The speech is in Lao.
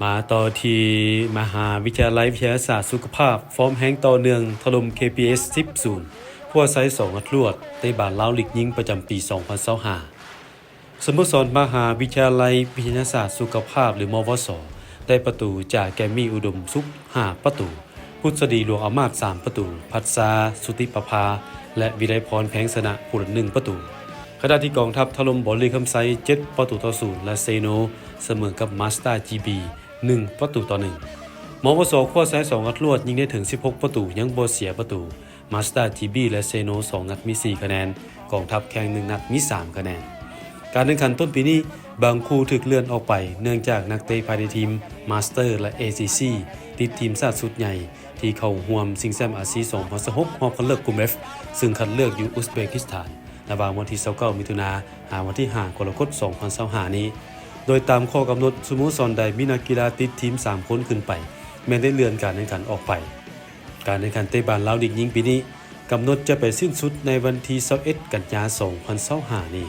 ມາຕໍ່ທີ່ມະຫາວິທະຍາໄລວິທະຍາສາດສຸຂະພາບ ຟອມແຮງຕໍ່ເນື່ອງ ຖະຫຼົ່ມ ເຄພີເອສ ສິບສູນ ຄວ້າໄຊສອງນັດລວດ ເຕະບານລາວລີກຍິງປະຈຳປີສອງພັນຊາວຫ້າ. ສະໂມສອນມະຫາວິທະຍາໄລວິທະຍາສາດສຸຂະພາບ ຫຼື ມວສ ໄດ້ປະຕູຈາກແກມມີ ອຸດົມສຸກ ຫ້າປະຕູ, ພຸດສະດີ ຫຼວງອຳມາດ ສາມປະຕູ, ພັດຊາ ສຸຕິປະພາ ແລະ ວິໄລພອນ ແພງຊະນະຜູ້ລະໜຶ່ງປະຕູ. ຂະນະທີ່ກອງທັບຖະຫຼົ່ມບໍລິຄຳໄຊ ເຈັດປະຕູຕໍ່ສູນ ແລະ ເຊໂນສະເໝີກັບມາສເຕີ ຈີບີ ໜຶ່ງປະຕູຕໍ່ໜຶ່ງ. ມວສ ຄວ້າໄຊສອງນັດລວດ ຍິງໄດ້ເຖິງສິບຫົກປະຕູ ຍັງບໍ່ເສຍປະຕູ. ມາສເຕີ ຈີບີ ແລະ ເຊໂນສອງນັດມີສີ່ຄະແນນ, ກອງທັບແຂ່ງໜຶ່ງນັດມີສາມຄະແນນ. ການແຂ່ງຂັນຕົ້ນປີນີ້ບາງຄູ່ຖືກເລື່ອນອອກໄປ ເນື່ອງຈາກນັກເຕະພາຍໃນທີມມາສເຕີ ແລະ ເອຊີຊີ ຕິດທີມຊາດຊຸດໃຫຍ່ ທີ່ເຂົ້າຮ່ວມຊິງແຊ້ມອາຊີ ສອງພັນຊາວຫົກ ຮອບຄັດເລືອກກຸ່ມ F ຊຶ່ງຄັດເລືອກຢູ່ອຸສເບກິສຖານ ລະຫວ່າງວັນທີຊາວເກົ້າ ມິຖຸນາ ຫາວັນທີຫ້າ ກໍລະກົດ ສອງພັນຊາວຫ້ານີ້. ໂດຍຕາມຂໍ້ກຳນົດ ສະໂມສອນໃດມີນັກກິລາຕິດທີມສາມຄົນຂຶ້ນໄປ ແມ່ນໄດ້ເລື່ອນການແຂ່ງຂັນອອກໄປ. ການແຂ່ງຂັນເຕະບານລາວລີກຍິງປີນີ້ ກຳນົດຈະໄປສິ້ນສຸດໃນວັນທີຊາວເອັດ ກັນຍາ ສອງພັນຊາວຫ້ານີ້.